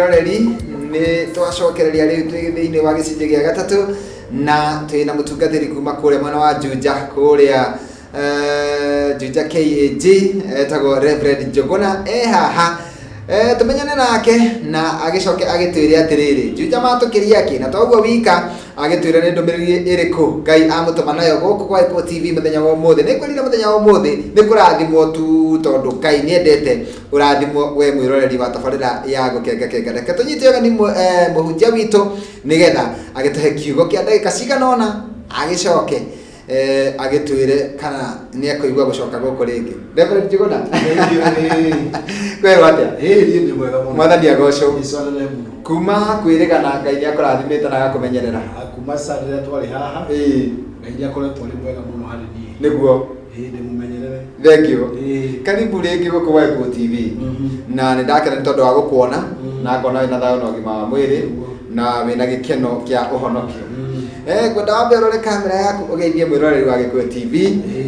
Roreri nĩ twacokereria rĩu twĩ thĩinĩ wa gĩcunjĩ gĩa gatatũ na twĩ na mũtungatĩri kuma kũrĩa mwena wa Juja kũrĩa Juja KAG etagwo Reverend Njũgũna e haha. Tũmenyane nake na agĩcoke agĩtwĩre atĩrĩrĩ, Juja matũkĩria kĩ, na toguo wika agĩtwĩre nĩ ndũmĩrĩri ĩrĩkũ Ngai amũtũma nayo gũkũ kwa Gĩkũyũ TV mũthenya wa ũmũthĩ. Nĩ ngwĩrire mũthenya wa ũmũthĩ nĩ kũrathimwo tu tondũ Ngai nĩ endete ũrathimwo we mwĩroreri wa tabarĩra ya gũkengakenga. Reke tũnyite ũgeni mũhunjia witũ nĩgetha agĩtũhe kiugo kĩa ndagĩka cigana ũna agĩcoke agĩtwĩre kana nĩ ekũigua gũcoka gũkũ rĩngĩ. Reverend Njuguna, kwĩrwo atĩa? Ĩĩ, niĩ ndĩ mwega mũno. Mwathani agocwo. Jesũ anene mũno. Kuma kwĩrĩgana Ngai nĩ akũrathimĩte na agakũmenyerera. Ah, kuma saa rĩrĩa twarĩ haha, Ngai nĩ akoretwo arĩ mwega mũno harĩ niĩ. Ĩĩ, ndĩmũmenyerere. Thank you. Ĩĩ. Karibu rĩngĩ gũkũ gwa Gĩkũyũ TV. Na nĩ ndakena nĩ tondũ wa gũkuona na ngona wĩna thayũ na ũgima wa mwĩrĩ na wĩna gĩkeno kĩa ũhonokio. Ngwenda wambe ũrore kamera yaku ũgeithie mwĩroreri wa Gĩkũyũ TV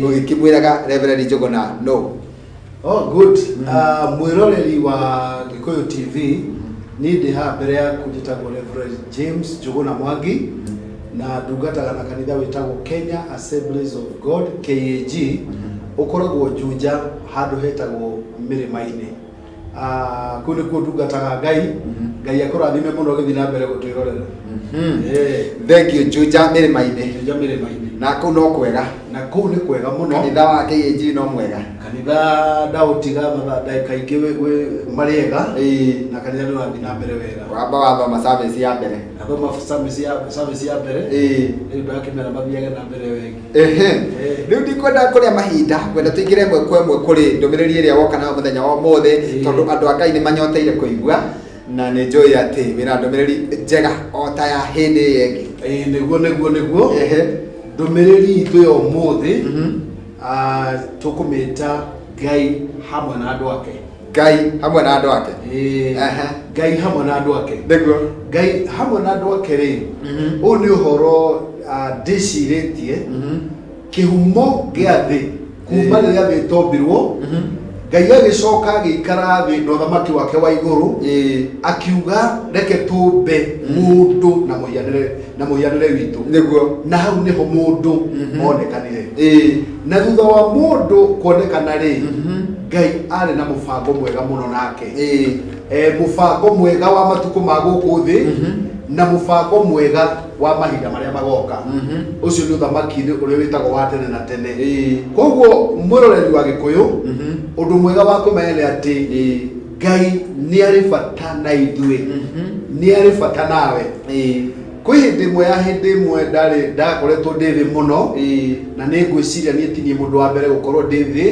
ũgĩkĩmwĩraga Reverend Njũgũna no. Oh, good. Ah, mwĩroreri wa Gĩkũyũ TV, niĩ ndĩ haha mbere yaku njĩtagwo Reverend James Njũgũna Mwangi na ndungataga na kanitha wĩtagwo Kenya Assemblies of God KAG, ũkoragwo Juja handũ hetagwo Mĩrĩma-inĩ. Ah, kũu nĩkuo ndungataga Ngai. Ngai akũrathime mũno ũgĩthiĩ na mbere gũtwĩrorera. Thank you. Juja Mĩrĩma-inĩ. Juja Mĩrĩma-inĩ. Na kũu no kwega. Na kũu nĩ kwega mũno. Kanitha wa KAG no mwega. Kanitha ndaũtiga mathaa ndagĩka ingĩ marĩega na kanitha nĩ ũrathiĩ na mbere wega. Wamba wathoma service ya mbere. Ndathoma service ya mbere. Rĩu ndakĩmera mathiage na mbere wega. Rĩu ndikwenda kũrĩa mahinda, ngwenda tũingĩre ĩmwe kwa ĩmwe kũrĩ ndũmĩrĩri ĩrĩa woka nayo mũthenya wa ũmũthĩ, tondũ andũ a Ngai nĩ manyoteire kũigua na nĩ njũĩ atĩ wĩna ndũmĩrĩri njega o ta ya hĩndĩ ĩyo ĩngĩ. Ĩĩ, nĩguo. Ndũmĩrĩri itũ ya ũmũthĩ, tũkũmĩta Ngai hamwe na andũ ake. Ngai hamwe na andũ ake. Ngai hamwe na andũ ake. Ngai hamwe na andũ ake rĩ, ũyũ nĩ ũhoro ndĩcirĩtie kĩhumo gĩa thĩ kuma rĩrĩa thĩ ĩtombirwo. Ngai agĩcoka agĩikara thĩ na ũthamaki wake wa igũrũ, akiuga reke tũmbe mũndũ na mũhianĩre na mũhianĩre witũ. Na hau nĩho mũndũ onekanire. Na thutha wa mũndũ kuonekana rĩ, Ngai arĩ na mũbango mwega mũno nake. Mũbango mwega wa matukũ ma gũkũ thĩ na mũbango mwega wa mahinda marĩa magoka. Ũcio nĩ ũthamaki-inĩ ũrĩa wĩtagwo wa tene na tene. Koguo mwĩroreri wa Gĩkũyũ, ũndũ mwega wa kũmenya nĩ atĩ Ngai nĩ arĩ bata na ithuĩ, nĩ arĩ bata nawe. Kwĩ hĩndĩ ĩmwe ya hĩndĩ ĩmwe ndarĩ ndakoretwo ndĩ thĩ mũno, na nĩ ngwĩciria niĩ ti niĩ mũndũ wa mbere gũkorwo ndĩ thĩ.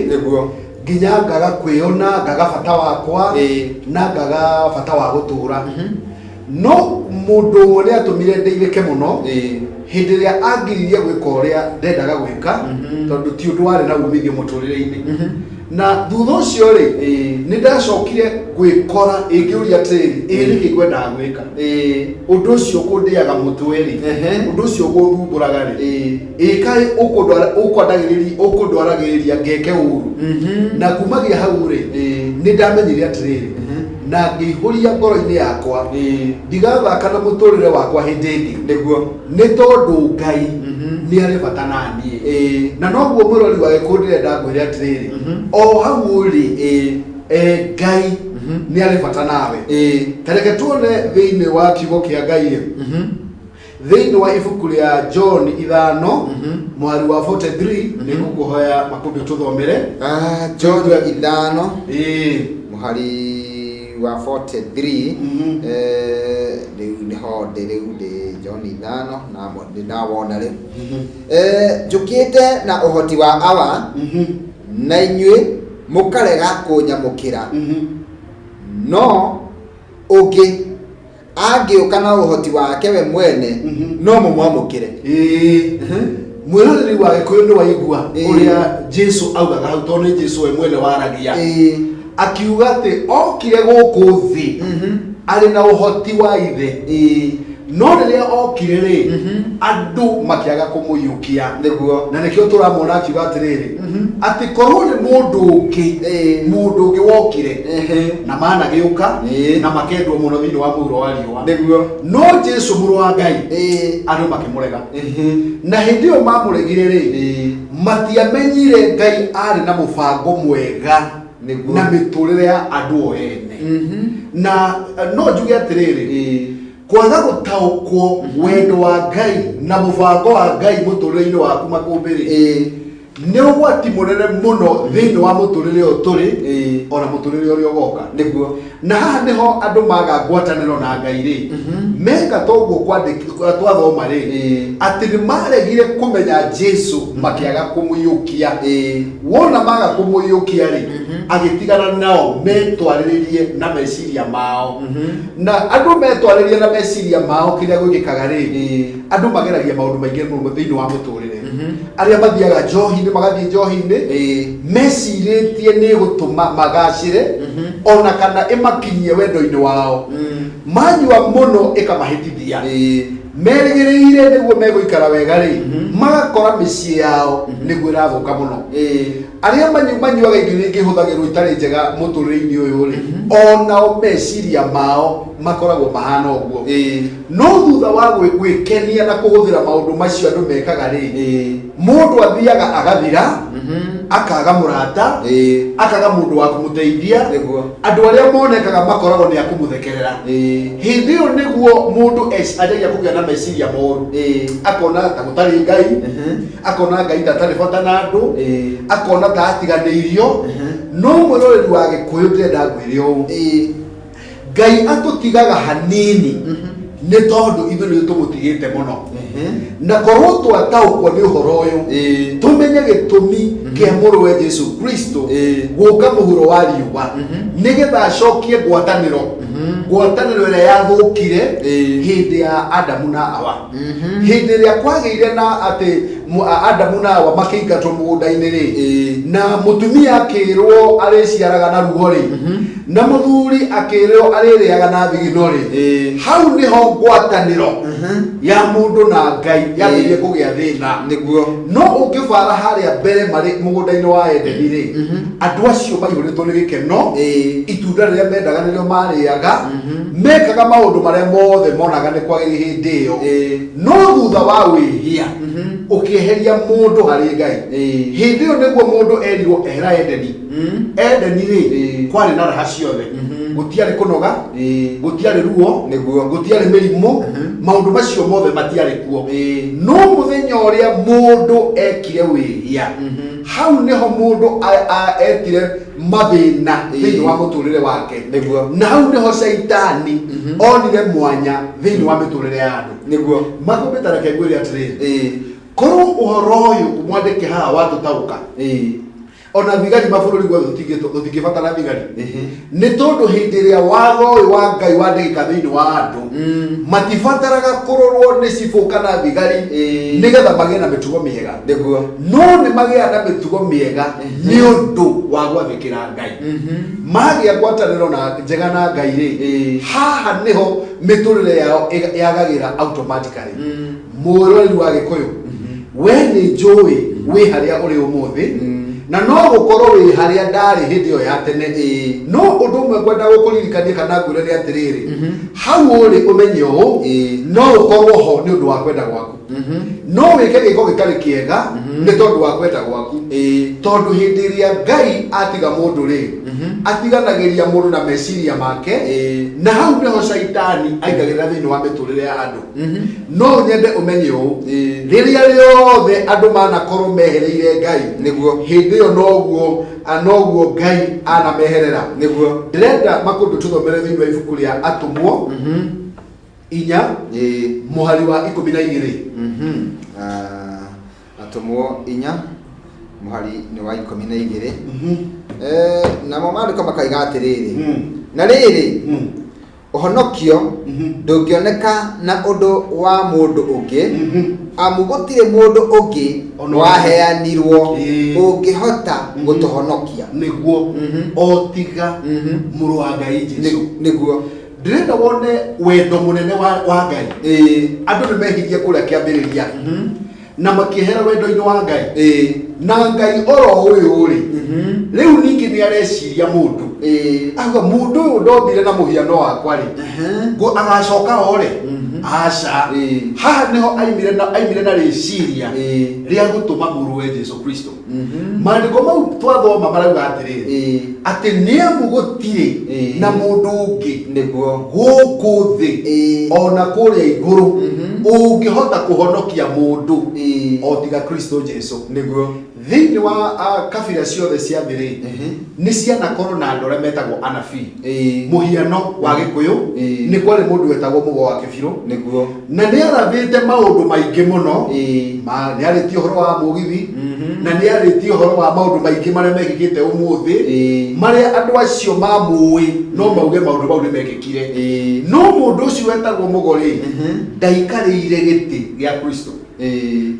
Nginya ngaga kwĩona, ngaga bata wakwa, na ngaga bata wa gũtũra. No mũndũ ũmwe nĩ atũmire ndeithĩke mũno hĩndĩ ĩrĩa angiririe gwĩka ũrĩa ndendaga gwĩka, tondũ ti ũndũ warĩ na umithio mũtũrĩre-inĩ. Na thutha ũcio rĩ, nĩ ndacokire gwĩkora ĩngĩũria atĩrĩrĩ, ĩ nĩkĩ ngwendaga gwĩka ũndũ ũcio kũndĩaga mũtwe rĩ, ũndũ ũcio gũthumbũraga rĩ, ĩ kaĩ ũkũndwaragĩrĩria ngeke ũru. Na kumagia hau rĩ, nĩ ndamenyire atĩrĩrĩ, na ngĩihũria ngoro-inĩ yakwa, ndigathaka na mũtũrĩre wakwa hĩndĩ ĩngĩ. Nĩ tondũ Ngai nĩ arĩ bata na niĩ. Na noguo mwĩrori wa Gĩkũyũ ndĩrenda ngwĩre atĩrĩrĩ, o hau ũrĩ, Ngai nĩ arĩ bata nawe. Ta reke tuone thĩinĩ wa kiugo kĩa Ngai rĩ, thĩinĩ wa ibuku rĩa John 5 mũhari wa 43, nĩ ngũkũhoya Makũmbĩ tũthomere. John 5 mũhari wa 43. Rĩu nĩho ndĩ, rĩu ndĩ John 5 na nĩ ndawona rĩu. Njũkĩte na ũhoti wa Awa, na inyuĩ mũkarega kũnyamũkĩra, no ũngĩ angĩũka na ũhoti wake we mwene, no mũmwamũkĩre. Mwĩroreri wa Gĩkũyũ, nĩ waigua ũrĩa Jesu augaga hau, tondũ nĩ Jesu we mwene waragia, akiuga atĩ okire gũkũ thĩ arĩ na ũhoti wa ithe. No rĩrĩa okire rĩ, andũ makĩaga kũmũiyũkia. Nĩguo. Na nĩkĩo tũramuona akiuga atĩrĩrĩ, atĩ korwo nĩ mũndũ ũngĩ, mũndũ ũngĩ wokire, na managĩũka, na makendwo mũno thĩinĩ wa mũhuro wa riũa. Nĩguo. No Jesu mũrũ wa Ngai, andũ makĩmũrega. Na hĩndĩ ĩyo mamũregire rĩ, matiamenyire Ngai arĩ na mũbango mwega Nĩguo. Na mĩtũrĩre ya andũ o ene. Na no njuge atĩrĩrĩ, kwaga gũtaũkwo wendo wa Ngai na mũbango wa Ngai mũtũrĩre-inĩ waku makũmbĩ-rĩ, nĩ ũgwati mũnene mũno thĩinĩ wa mũtũrĩre ũyũ tũrĩ, ona mũtũrĩre ũrĩa ũgoka. Nĩguo. Na haha nĩho andũ maga ngwatanĩro na Ngai rĩ, meka toguo twathoma rĩ, atĩ nĩ maregire kũmenya Jesu, makĩaga kũmũiyũkia. Wona maga kũmũiyũkia rĩ, agĩtigana nao metwarĩrĩrie na meciria mao. Na andũ metwarĩrĩrie na meciria mao, kĩrĩa gwĩkĩkaga rĩ, andũ mageragia maũndũ maingĩ mũno thĩinĩ wa mũtũrĩre. Arĩa mathiaga njohi-inĩ magathiĩ njohi-inĩ, mecirĩtie nĩ gũtũma magacĩre, ona kana ĩmakinyie wendo-inĩ wao. Manyua mũno ĩkamahĩtithia. Merĩgĩrĩire nĩguo megũikara wega rĩ, magakora mĩciĩ yao nĩguo ĩrathũka mũno. Arĩa manyuaga indo iria ingĩhũthagĩrwo itarĩ njega mũtũrĩre-inĩ ũyũ rĩ, onao meciria mao makoragwo mahana ũguo. No thutha wa gwĩkenia na kũhũthĩra maũndũ macio andũ mekaga rĩ, mũndũ athiaga agathira, akaga mũrata, akaga mũndũ wa kũmũteithia. Nĩguo. Andũ arĩa monekaga makoragwo nĩ akũmũthekerera. Hĩndĩ ĩyo nĩguo mũndũ anjagia kũgĩa na meciria moru, akona ta gũtarĩ Ngai, akona Ngai ta atarĩ bata na andũ, akona ta atiganĩirio. No mwĩroreri wa Gĩkũyũ, ndĩrenda ngwĩre ũũ: Ngai atũtigaga hanini nĩ tondũ ithuĩ nĩ tũmũtigĩte mũno. Na korwo twataũkwo nĩ ũhoro ũyũ, tũmenye gĩtũmi kĩa mũrũwe Jesu Kristo gũka mũhuro wa riũa, nĩgetha acokie ngwatanĩro, ngwatanĩro ĩrĩa yathũkire hĩndĩ ya Adamu na Awa, hĩndĩ ĩrĩa kwagĩire na atĩ Adamu na Awa makĩingatwo mũgũnda-inĩ rĩ, na mũtumia akĩrwo arĩciaraga na ruo rĩ, na mũthuri akĩrwo arĩrĩaga na thigino rĩ, hau nĩho ngwatanĩro ya mũndũ na Ngai yambĩrĩrie kũgĩa thĩna. Nĩguo. No ũngĩbara harĩa mbere marĩ mũgũnda-inĩ wa Edeni rĩ, andũ acio maihũrĩtwo nĩ gĩkeno. Itunda rĩrĩa mendaga nĩrĩo marĩaga, mekaga maũndũ marĩa mothe monaga nĩ kwagĩrĩire hĩndĩ ĩyo. No thutha wa wĩhia ũkĩeheria mũndũ harĩ Ngai, hĩndĩ ĩyo nĩguo mũndũ erirwo ehera Edeni. Edeni rĩ, kwarĩ na raha ciothe, gũtiarĩ kũnoga, gũtiarĩ ruo, Nĩguo. gũtiarĩ mĩrimũ, maũndũ macio mothe matiarĩ kuo. No mũthenya ũrĩa mũndũ ekire wĩhia, hau nĩho mũndũ etire mathĩna thĩinĩ wa mũtũrĩre wake. Nĩguo. Na hau nĩho caitani onire mwanya thĩinĩ wa mĩtũrĩre ya andũ. Nĩguo. Makũmbĩta, reke ngwĩre atĩrĩrĩ, korwo ũhoro ũyũ mwandĩke haha watũtaũka, ona thigari mabũrũri guothe tũtingĩbatara thigari, nĩ tondũ hĩndĩ ĩrĩa watho ũyũ wa Ngai wandĩkĩka thĩinĩ wa andũ, matibataraga kũrorwo nĩ cibũ kana thigari nĩgetha magĩe na mĩtugo mĩega. Nĩguo. No nĩ magĩaga na mĩtugo mĩega nĩ ũndũ wa gwathĩkĩra Ngai. Magĩa ngwatanĩro na njega na Ngai rĩ, haha nĩho mĩtũrĩre yao yagagĩra automatically. Mwĩroreri wa Gĩkũyũ, we nĩ njũĩ wĩ harĩa ũrĩ ũmũthĩ, na no gũkorwo wĩ harĩa ndarĩ hĩndĩ ĩyo ya tene. No ũndũ ũmwe ngwenda gũkũririkania kana ngwĩre nĩ atĩrĩrĩ, hau ũrĩ ũmenye ũũ, no ũkorwo ho nĩ ũndũ wa kwenda gwaku. No wĩke gĩko gĩtarĩ kĩega nĩ tondũ wa kwenda gwaku, tondũ hĩndĩ ĩrĩa Ngai atiga mũndũ rĩ, atiganagĩria mũndũ na meciria make. Na hau nĩho caitani aingagĩrĩra thĩinĩ wa mĩtũrĩre ya andũ. No nyende ũmenye ũũ, rĩrĩa rĩothe andũ manakorwo mehereire Ngai, Nĩguo. hĩndĩ ĩyo noguo Ngai anameherera. Nĩguo. Ndĩrenda makũndũ tũthomere thĩinĩ wa ibuku rĩa Atũmwo 4, mũhari wa 12. Ah, Atũmwo 4, mũhari nĩ wa 12. Namo maandĩko makaiga atĩrĩrĩ, na rĩrĩ, ũhonokio ndũngĩoneka na ũndũ wa mũndũ ũngĩ, amu gũtirĩ mũndũ ũngĩ Ona waheanirwo ũngĩhota gũtũhonokia. Nĩguo, o tiga mũrũ wa Ngai Jesu. Nĩguo. Ndĩrenda wone wendo mũnene wa Ngai. Andũ nĩ mehirie kũrĩa kĩambĩrĩria na makĩehera wendo-inĩ wa Ngai. Na Ngai oro ũyũ rĩ, rĩu ningĩ nĩ areciria mũndũ, auga mũndũ ũyũ ndombire na mũhiano wakwa rĩ, agacoka ore? Aca. Haha nĩho aimire na rĩciria rĩa gũtũma mũrũwe Jesu Kristo. Maandĩko mau twathoma marauga atĩrĩrĩ, atĩ nĩamu gũtirĩ na mũndũ ũngĩ gũkũ thĩ ona kũrĩa igũrũ ũngĩhota kũhonokia mũndũ o tiga Kristo Jesu. Thĩinĩ wa kabira ciothe cia thĩ rĩ, nĩ cianakorwo na andũ arĩa metagwo anabii. Mũhiano wa Gĩkũyũ, nĩ kwarĩ mũndũ wetagwo Mũgo wa Kĩbirũ, na nĩ arathĩte maũndũ maingĩ mũno. Nĩ arĩtie ũhoro wa mũgithi, na nĩ arĩtie ũhoro wa maũndũ maingĩ marĩa mekĩkĩte ũmũthĩ, marĩa andũ acio mamũĩ no mauge maũndũ mau nĩ mekĩkire. No mũndũ ũcio wetagwo Mũgo rĩ, ndaikarĩire gĩtĩ gĩa Kristo,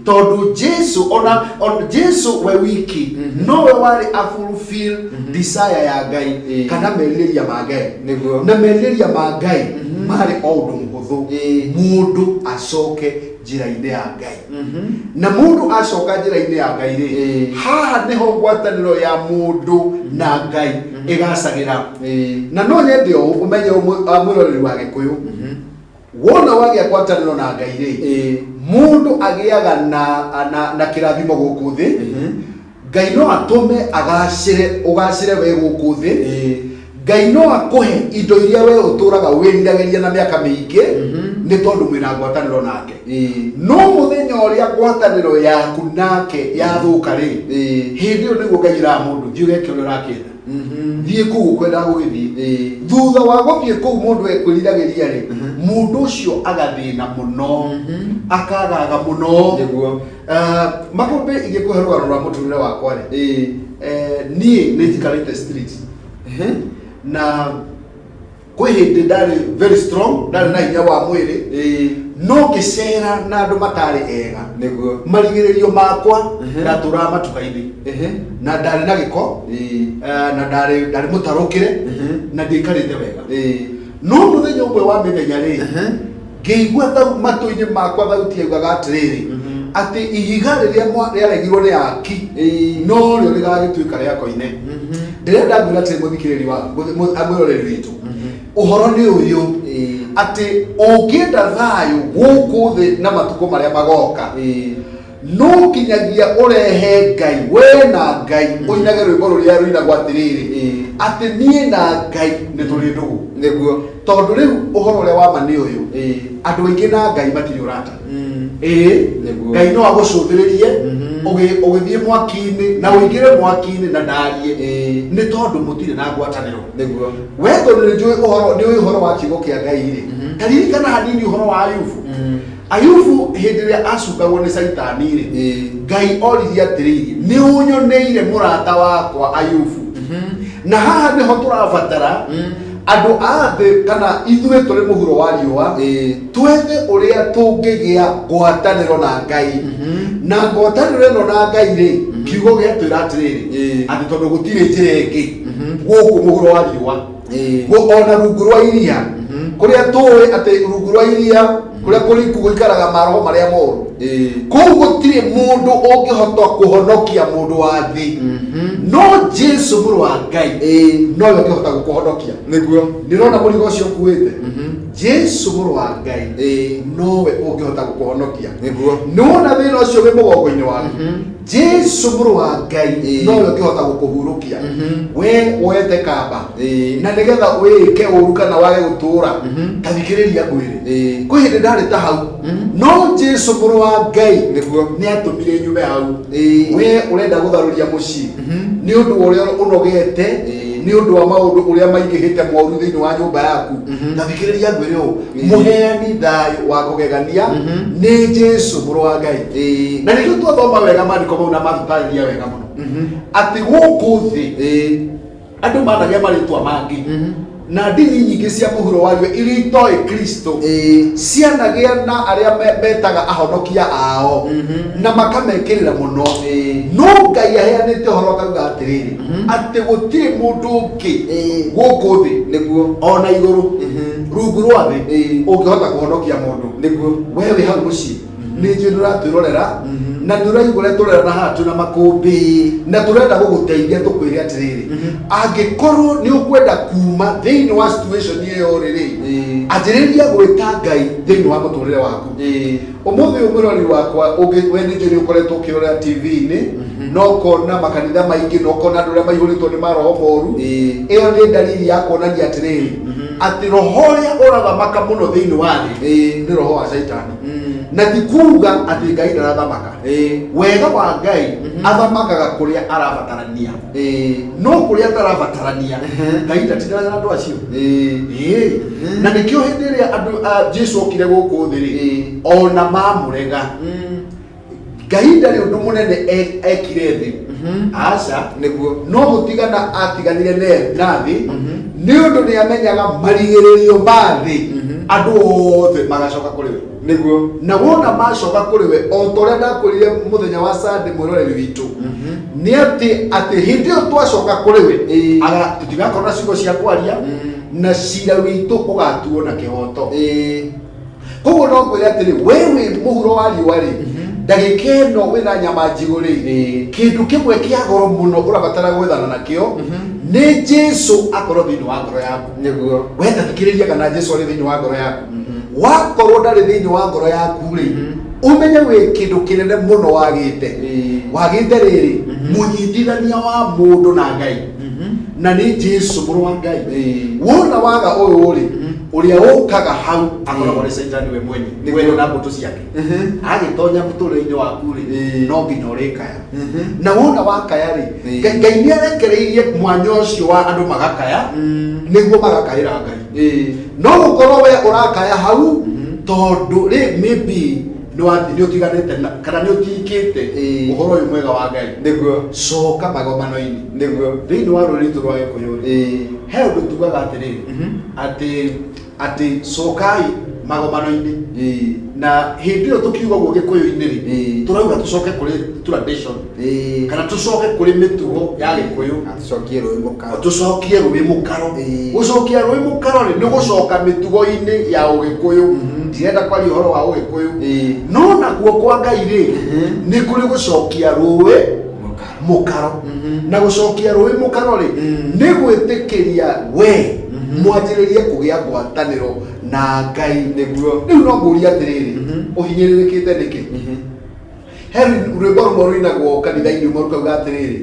tondũ Jesu ona Jesu we wiki nowe warĩ a fulfill desire ya Ngai, kana merirĩria ma Ngai. Na merirĩria ma Ngai marĩ o ũndũ mũhũthũ, mũndũ acoke njĩra-inĩ ya Ngai. Na mũndũ acoka njĩra-inĩ ya Ngai rĩ, haha nĩho ngwatanĩro ya mũndũ na Ngai ĩgacagĩra. Na no nyende ũũ ũmenye ũũ, mwĩroreri wa Gĩkũyũ, wona wagĩa ngwatanĩro na Ngai rĩ, mũndũ agĩaga na kĩrathimo gũkũ thĩ. Ngai no atũme agacĩre, ũgacĩre we gũkũ thĩ. Ngai no akũhe indo iria we ũtũraga wĩriragĩria na mĩaka mĩingĩ, nĩ tondũ mwĩna ngwatanĩro nake. No mũthenya ũrĩa ngwatanĩro yaku nake yathũka rĩ, hĩndĩ ĩyo nĩguo Ngai ĩraga mũndũ, thiĩ ũgeke ũrĩa ũrakĩenda, thiĩ kũu ũkwendaga gũgĩthiĩ. Thutha wa gũthiĩ kũu mũndũ ekwĩriragĩria rĩ, mũndũ ũcio agathĩna mũno, akagaga mũno. Makũmbĩ, ingĩkũhe rũgano rwa mũtũrĩre wakwa rĩ, niĩ nĩ njikarĩte street, na kwĩ hĩndĩ ndarĩ very strong, ndarĩ na hinya wa mwĩrĩ, no ngĩcera na andũ matarĩ ega. Marigĩrĩrio makwa, ndatũraga matuka-inĩ, na ndarĩ na gĩko, na ndarĩ mũtarũkĩre, na ndiaikarĩte wega. No mũthenya ũmwe wa mĩthenya rĩ, ngĩigua matũ-inĩ makwa thauti yaugaga atĩrĩrĩ, atĩ ihiga rĩrĩa rĩaregirwo nĩ aki no rĩo rĩgagĩtuĩka rĩa koine. Ndĩrenda ngwĩra atĩrĩ, mũthikĩrĩri wa mwĩroreri witũ, ũhoro nĩ ũyũ, atĩ ũngĩenda thayũ gũkũ thĩ na matukũ marĩa magoka, no nginyagia ũrehe Ngai, we na Ngai ũinage rwĩmbo rũrĩa rũinagwo atĩrĩrĩ, atĩ niĩ na Ngai nĩ tũrĩ ndũgũ. Tondũ rĩu ũhoro ũrĩa wa ma nĩ ũyũ, andũ aingĩ na Ngai matirĩ ũrata. Ngai no agũcũthĩrĩrie ũgĩthiĩ mwaki-inĩ na ũingĩre mwaki-inĩ na ndarie, nĩ tondũ mũtirĩ na ngwatanĩro. We tondũ nĩ njũĩ ũhoro, nĩ ũĩ ũhoro wa kiugo kĩa Ngai rĩ, ta ririkana hanini ũhoro wa Ayubu. Ayubu hĩndĩ ĩrĩa acukagwo nĩ Caitani rĩ, Ngai oririe atĩrĩrĩ, nĩ ũnyoneire mũrata wakwa Ayubu? Na haha nĩho tũrabatara andũ a thĩ, kana ithuĩ tũrĩ mũhuro wa riũa, twethe ũrĩa tũngĩgĩa ngwatanĩro na Ngai. Na ngwatanĩro ĩno na Ngai rĩ, kiugo gĩatwĩra atĩrĩrĩ, atĩ tondũ gũtirĩ njĩra ĩngĩ gũkũ mũhuro wa riũa, ona rungu rwa iria, kũrĩa tũĩ atĩ rungu rwa iria kũrĩa kũriku gũikaraga maroho marĩa moru, kũu gũtirĩ mũndũ ũngĩhota kũhonokia mũndũ wa thĩ, no Jesu mũrũ wa Ngai nowe ũngĩhota gũkũhonokia. Nĩũrona mũrigo ũcio ũkuĩte? Jesu mũrũ wa Ngai nowe ũngĩhota gũkũhonokia. Nĩwona thĩna ũcio wĩ mũgongo-inĩ waku? Jesu mũrũ wa Ngai nowe ũngĩhota gũkũhurũkia. We woete kamba na nĩgetha wĩke ũru kana wage gũtũra, ta thikĩrĩria ngwĩre, kwĩ hĩndĩ ndarĩ ta hau, no Jesu mũrũ wa Ngai nĩ atũmire nyume hau. We ũrenda gũtharũria mũciĩ nĩ ũndũ wa ũrĩa ũnogete, nĩ ũndũ wa maũndũ ũrĩa maingĩhĩte moru thĩinĩ wa nyũmba yaku, ta thikĩrĩria ngwĩre ũũ, mũheani thayũ wa kũgegania nĩ Jesu mũrũ wa Ngai. Na nĩkĩo twathoma wega maandĩko mau na matũtarĩria wega mũno atĩ gũkũ thĩ andũ managĩa marĩtwa mangĩ. Na ndini nyingĩ cia mũhuro wa riũa iria itoĩ Kristo cianagĩa na arĩa metaga ahonokia ao na makamekĩrĩra mũno. No Ngai aheanĩte ũhoro akauga atĩrĩrĩ, atĩ gũtirĩ mũndũ ũngĩ gũkũ thĩ ona igũrũ rungu rwa thĩ ũngĩhota kũhonokia mũndũ. We wĩ hau mũciĩ, nĩ njũĩ nĩ ũratwĩrorera na nĩ ũraigua ũrĩa tũrerana haha twĩna makũmbĩ, na tũrenda gũgũteithia tũkwĩre atĩrĩrĩ, angĩkorwo nĩ ũkwenda kuma thĩinĩ wa situation ĩyo rĩ, anjĩrĩria gwĩta Ngai thĩinĩ wa mũtũrĩre waku. Ũmũthĩ ũyũ mwĩroreri wakwa, we nĩ njũĩ nĩ ũkoretwo ũkĩrorera TV-inĩ na ũkona makanitha maingĩ na ũkona andũ arĩa maihũrĩtwo nĩ maroho moru. Ĩyo nĩ ndariri ya kuonania atĩrĩrĩ, atĩ roho ũrĩa ũrathamaka mũno thĩinĩ wa thĩ nĩ roho wa Caitani. Na ti kuga atĩ Ngai ndarathamaka. Wega wa Ngai, athamakaga kũrĩa arabatarania, no kũrĩa atarabatarania Ngai ndatindanaga na andũ acio. Na nĩkĩo hĩndĩ ĩrĩa andũ a Jesu okire gũkũ thĩ rĩ, ona mamũrega, Ngai ndarĩ ũndũ mũnene ekire thĩ, aca. No gũtigana atiganire na thĩ nĩ ũndũ nĩ amenyaga marigĩrĩrio ma thĩ, andũ othe magacoka kũrĩ we. Na wona macoka kũrĩ we, o ta ũrĩa ndakwĩrire mũthenya wa Sunday, mwĩroreri witũ, nĩ atĩ hĩndĩ ĩyo twacoka kũrĩ we, tũtigakorwo na ciugo cia kwaria, na cira witũ ũgatuo na kĩhoto. Koguo no ngwĩre atĩrĩ, we wĩ mũhuro wa riũa rĩ, ndagĩka ĩno wĩna nyama njigũ rĩ, kĩndũ kĩmwe kĩa goro mũno ũrabatara gwethana nakĩo nĩ Jesu akorwo thĩinĩ wa ngoro yaku. We tathikĩrĩria kana Jesu arĩ thĩinĩ wa ngoro yaku. Wakorwo ndarĩ thĩinĩ wa ngoro yaku rĩ, ũmenye wĩ kĩndũ kĩnene mũno wagĩte. Wagĩte rĩrĩ, mũnyitithania wa mũndũ na Ngai, na nĩ Jesu mũrũ wa Ngai. Wona waga ũyũ rĩ, ũrĩa ũkaga hau akoragwo arĩ Caitani we mwenye, we na mbũtũ ciake. Agĩtonya mũtũrĩre-inĩ waku rĩ, no nginya ũrĩkaya. Na wona wakaya rĩ, Ngai nĩ arekereirie mwanya ũcio wa andũ magakaya, nĩguo magakaĩra Ngai. No gũkorwo we ũrakaya hau tondũ rĩ, maybe nĩ ũtiganĩte kana nĩ ũtikĩte ũhoro ũyũ mwega wa Ngai. Coka magomano-inĩ. Thĩinĩ wa rũrĩrĩ rwitũ rwa Gĩkũyũ rĩ, he ũndũ tugaga atĩrĩrĩ, atĩ cokai magomano-inĩ. Na hĩndĩ ĩyo tũkiuga ũguo Gĩkũyũ-inĩ rĩ, tũrauga tũcoke kũrĩ tradition, kana tũcoke kũrĩ mĩtugo ya Gĩkũyũ. Tũcokie rũĩ mũkaro. Tũcokie rũĩ mũkaro. Gũcokia rũĩ mũkaro rĩ, nĩ gũcoka mĩtugo-inĩ ya Ũgĩkũyũ. Ndirenda kwaria ũhoro wa Ũgĩkũyũ, no nakuo kwa Ngai rĩ, nĩ kũrĩ gũcokia rũĩ mũkaro. Na gũcokia rũĩ mũkaro rĩ, nĩ gwĩtĩkĩria we mwanjĩrĩrie kũgĩa ngwatanĩro na Ngai. Rĩu no ngũrie atĩrĩrĩ, ũhinyĩrĩrĩkĩte nĩkĩ? He rwĩmbo rũmwe rũinagwo kanitha-inĩ ũmwe rũkauga atĩrĩrĩ,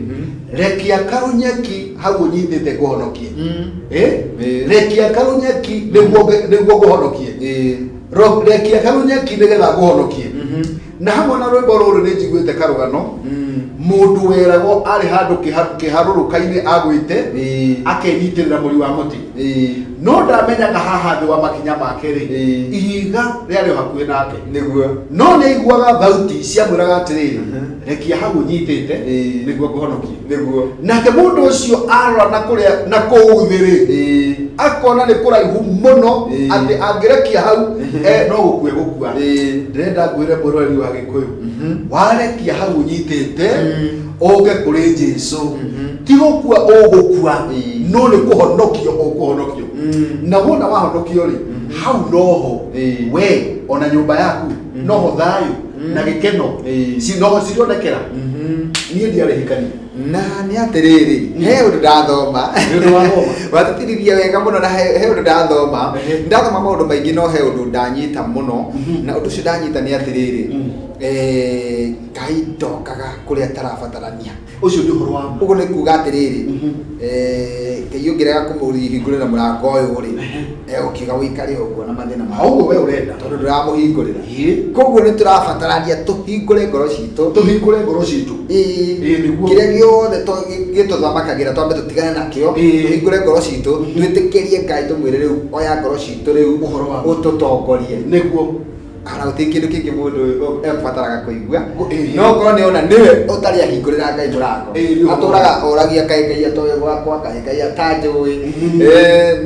rekia karũnyeki hau ũnyitĩte ngũhonokie. Rekia karũnyeki nĩguo ngũhonokie. Rekia karũnyeki nĩgetha ngũhonokie. Na hamwe na rwĩmbo rũrũ nĩ njiguĩte karũgano, mũndũ weragwo arĩ handũ kĩharũrũka-inĩ agwĩte, akenyitĩrĩra mũri wa mũtĩ, no ndamenyaga haha thĩ wa makinya make rĩ, ihiga rĩarĩ o hakuhĩ nake. No nĩ aiguaga thauti ciamwĩraga atĩrĩrĩ, rekia hau ũnyitĩte nĩguo ngũhonokie. Nake mũndũ ũcio arora na kũrĩa na kũu thĩ rĩ, akona nĩ kũraihu mũno, atĩ angĩrekia hau, no gũkua gũkua. Ndĩrenda ngwĩre mwĩroreri wa Gĩkũyũ, warekia hau ũnyitĩte ũke kũrĩ Jesu, ti gũkua ũgũkua, no nĩ kũhonokio ũkũhonokio. Na wona wahonokio rĩ, hau noho we ona nyũmba yaku noho thayũ na gĩkeno noho cirionekera. Niĩ ndiarĩ hikania. Na nĩ atĩrĩrĩ, he ũndũ ndathoma. Nĩ ũndũ wathoma? Watĩtĩrithia wega mũno, na he ũndũ ndathoma. Ndathoma maũndũ maingĩ, no he ũndũ ndanyita mũno. Na ũndũ ũcio ndanyita nĩ atĩrĩrĩ, Ngai ndokaga kũrĩa atarabatarania. Ũcio nĩ ũhoro wa ma. Ũguo nĩ kuga atĩrĩrĩ, Ngai ũngĩrega kũmũhingũrĩra mũrango ũyũ rĩ, egũkiuga ũikare ũguo na mathĩna maku. Ũguo we ũrenda. Tondũ ndũramũhingũrĩra. Koguo nĩ tũrabatarania tũhingũre ngoro citũ. Tũhingũre ngoro citũ. Nĩguo. Kĩrĩa gĩothe gĩtũthamakagĩra twambe tũtigane nakĩo, tũhingũre ngoro citũ, twĩtĩkĩrie Ngai, tũmwĩre rĩu oya ngoro citũ rĩu Ũhoro wa ma. ũtũtongorie. Nĩguo. Ona gũtirĩ kĩndũ kĩngĩ mũndũ ũyũ ekũbataraga kũigua. Ĩĩ. No korwo nĩ ona nĩwe ũtarĩ ahingũrĩra Ngai mũrango. Ĩĩ, nĩ ũhoro. Atũraga oragia kaĩ Ngai atoĩ gwakwa, kaĩ Ngai atanjũĩ. Mhm.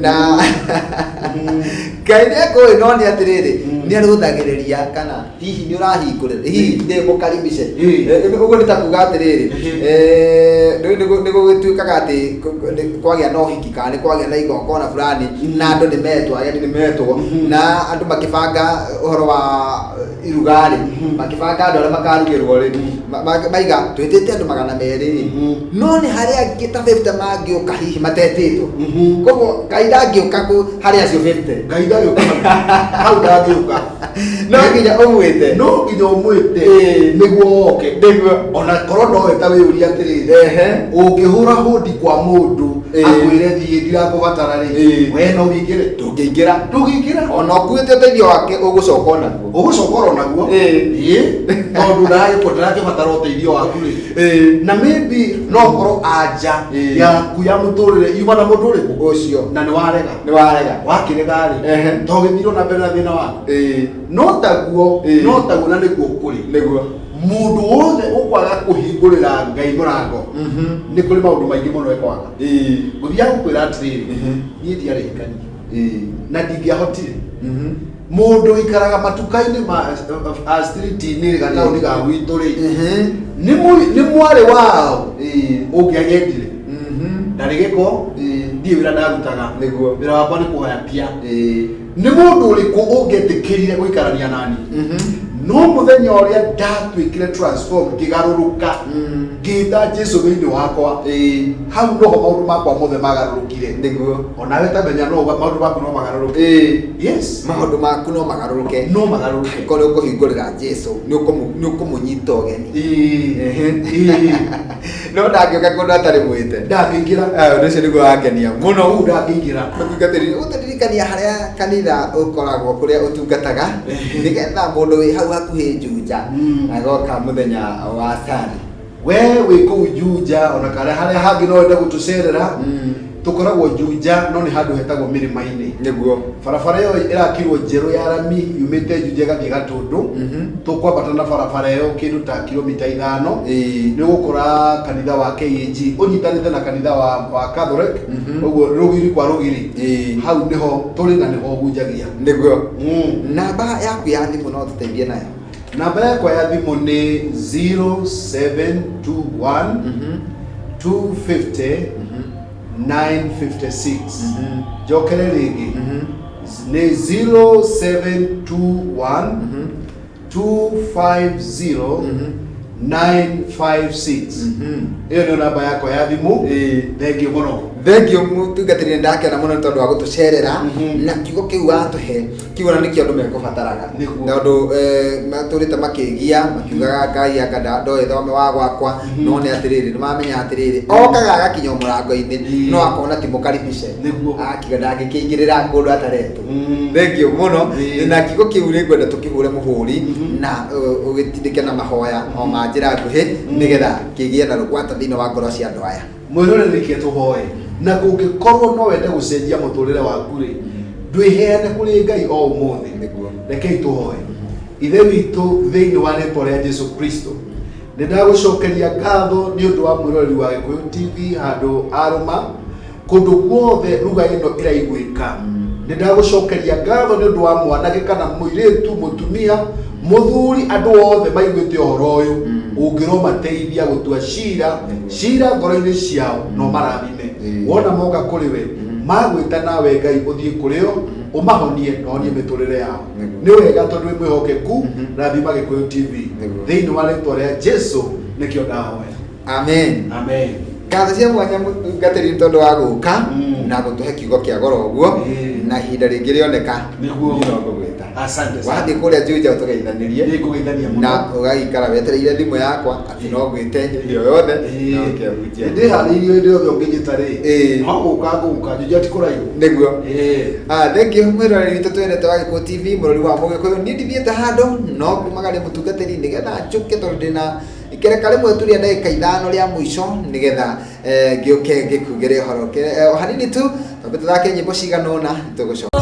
Na Ngai nĩ akũĩ no nĩ atĩrĩrĩ, Mm. nĩ arũthagĩrĩria kana hihi nĩ ũrahingũrĩra, hihi ndĩ mũkaribice. Ĩĩ. Ũguo nĩ ta kuga atĩrĩrĩ, Mhm. nĩ gũgĩtuĩkaga atĩ kwagĩa na ũhiki kana nĩ kwagĩa na igongona fulani na andũ nĩ metwo, ageni nĩ metwo, Mhm. na andũ makĩbanga ũhoro wa iruga rĩ, Mhm. makĩbanga andũ arĩa makarugĩrwo rĩ, maiga twĩtĩte andũ 200 rĩ, Mhm. no nĩ harĩ angĩ ta 50 mangĩũka hihi matetĩtwo. Mhm. Koguo Ngai ndangĩũka harĩ acio 50. Ngai ndangĩũka hau ndangĩũka. No nginya ũmwĩte. No nginya ũmwĩte Ĩĩ. nĩguo oke. Nĩguo. Ona korwo nowe ta wĩyũria atĩrĩrĩ, Ehe. ũngĩhũra hũndi kwa mũndũ Ĩĩ. akwĩre thiĩ ndirakũbatara rĩ, Ĩĩ. we no wĩingĩre? Ndũngĩingĩra. Ndũngĩingĩra. Ona ũkuĩte ũteithio wake ũgũcoka onaguo. Ũgũcoka oro naguo. Ĩĩ. Ĩĩ. Tondũ ndĩrakĩbatara ũteithio waku rĩ. Ĩĩ. Na maybe no korwo anja Ĩĩ. yaku ya mũtũrĩre yuma na mũndũ ũrĩkũ Ũcio. na nĩ warega. Nĩ warega. Wakĩrega rĩ, Ehe. to gĩthirwo na mbere na thĩna waku. Ĩĩ. No taguo, Ĩĩ. no taguo na nĩguo kũrĩ. Nĩguo. Mũndũ wothe ũkwaga kũhingũrĩra Ngai mũrango, Mhm. nĩ kũrĩ maũndũ maingĩ mũno ekwaga. Ĩĩ. Ngũthiaga gũkwĩra atĩrĩrĩ, Mhm. niĩ ndiarĩ hikanie Ĩĩ. na ndingĩahotire. Mhm. Mũndũ ũikaraga matuka-inĩ ma a street-inĩ gataũni ga gwitũ rĩ, Mhm. nĩ mwarĩ wao Ĩĩ. ũngĩanyendire. Mhm. Ndarĩ gĩko, Ĩĩ. ndiĩ wĩra ndarutaga. Nĩguo. Wĩra wakwa nĩ kũhoya mbia. Ĩĩ. Nĩ mũndũ ũrĩkũ ũngĩetĩkĩrire gũikarania nani? Mhm. No mũthenya ũrĩa ndatuĩkire transform, ngĩgarũrũka, Mm. ngĩta Jesu thĩinĩ wakwa, Ĩĩ. hau noho maũndũ makwa mothe magarũrũkire. Nĩguo. Onawe ta menya no maũndũ maku no magarũrũke. Ĩĩ. Yes. Maũndũ maku no magarũrũke. No magarũrũke. Angĩkorwo nĩ ũkũhingũrĩra Jesu, nĩ ũkũmũnyita ũgeni. Ĩĩ. Ehe. Ĩĩ. No ndangĩũka kũndũ atarĩ mwĩte. Ndangĩingĩra. Ũndũ ũcio nĩguo wangenia mũno. Hau ndangĩingĩra. Mũtungatĩri, ũtũririkania harĩa kanitha ũkoragwo kũrĩa ũtungataga, Ehe. nĩgetha mũndũ wĩ hau hakuhĩ Juja Mm. agoka mũthenya wa Sunday. We wĩ kũu Juja ona kana harĩa hangĩ no wende gũtũcerera, Mm. tũkoragwo Juja no nĩ handũ hetagwo Mĩrĩma-inĩ. Nĩguo. Barabara ĩyo ĩrakirwo njerũ ya rami yumĩte Juja ĩgathiĩ Gatũndũ. Mhm. Tũkwambata na barabara ĩyo kĩndũ ta kilomita 5. Ĩĩ. Nĩ ũgũkora kanitha wa KAG ũnyitanĩte na kanitha wa Catholic. Mhm. Ũguo rũgiri kwa rũgiri. Ĩĩ. Hau nĩho tũrĩ na nĩho hunjagia. Nĩguo. Mm. Namba yaku ya thimũ no tũteithie nayo. Namba yakwa ya thimũ nĩ 0721 Mhm. 250 Mhm. 956. Mhm. Njokere rĩngĩ. Mhm. Nĩ 0721 Mhm. 250 Mhm. 956. Mhm. Ĩyo nĩyo namba yakwa ya thimũ. Ĩĩ. Thengiũ mũno. Thengiũ mũtungatĩri, nĩ ndakena mũno nĩ tondũ wa gũtũcerera Mhm. na kiugo kĩu watũhe kiugo na nĩkĩo andũ mekũbataraga. Nĩguo. Tondũ matũrĩte makĩgia makiugaga Ngai anga ndoĩ thome wa gwakwa, Mhm. no nĩ atĩrĩrĩ nĩ mamenya atĩrĩrĩ okaga agakinya mũrango-inĩ Ĩĩ. no akona ti mũkaribice. Nĩguo. Akiuga ndangĩkĩingĩrĩra kũndũ ataretwo. Mm. Thengiũ mũno. Ĩĩ. Na kiugo kĩu nĩ ngwenda tũkĩhũre mũhũri Mhm. na ũgĩtindĩke na mahoya o ma njĩra nguhĩ Mm. nĩgetha kĩgĩe na rũgwata thĩinĩ wa ngoro cia andũ aya. Mwĩroreri reke tũhoe. Na kũngĩkorwo no wende gũcenjia mũtũrĩre waku rĩ, ndwĩheane kũrĩ Ngai o ũmũthĩ. Nĩguo. Rekei tũhoe. Ithe witũ thĩinĩ wa rĩtwa rĩa Jesu Kristo, nĩ ndagũcokeria ngatho nĩ ũndũ wa mwĩroreri wa Gĩkũyũ TV handũ arũma kũndũ guothe ruga ĩno ĩraiguĩka. Nĩ ndagũcokeria ngatho nĩ ũndũ wa mwanake kana mũirĩtu, mũtumia, mũthuri, andũ othe maiguĩte ũhoro ũyũ, ũngĩromateithia gũtua cira, cira ngoro-inĩ ciao no marathime. Wona moka kũrĩ we, magwĩta nawe Ngai ũthiĩ kũrĩ o, ũmahonie na ũhonie mĩtũrĩre yao. Nĩ wega tondũ wĩ mwĩhokeku, rathima Gĩkũyũ TV. Thĩinĩ wa rĩtwa rĩa Jesu nĩkĩo ndahoya. Amen. Amen. Ngatho cia mwanya mũtungatĩri nĩ tondũ wa gũka Mm. na gũtũhe kiugo kĩa goro ũguo Ĩĩ. na ihinda rĩngĩ rĩoneka Nĩguo. niĩ no ngũgwĩta. Asante sana. Wathiĩ kũrĩa Juja ũtũgeithanĩrie. Nĩngũgeithania mũno. Na ũgagĩikara wetereire thimũ yakwa atĩ no ngwĩte hĩndĩ o yothe na ũke ũhunjie. Ndĩharĩirio hĩndĩ yothe ũngĩnjĩta rĩ. Ĩĩ. No gũka ngũka, Juja ti kũraihu. Nĩguo. Ĩĩ. Thank you mwĩroreri witũ twendete wa Gĩkũyũ TV mũrori wa Mũgĩkũyũ. Niĩ ndithiĩte handũ no kumagaria mũtungatĩri nĩgetha njũke tondũ ndĩna ikereka rĩmwe tu rĩa ndagĩka 5 rĩa mũico nĩgetha ngĩũke ngĩkugĩre ũhoro. O hanini tu twambe tũthake nyĩmbo cigana ũna tũgũcoka.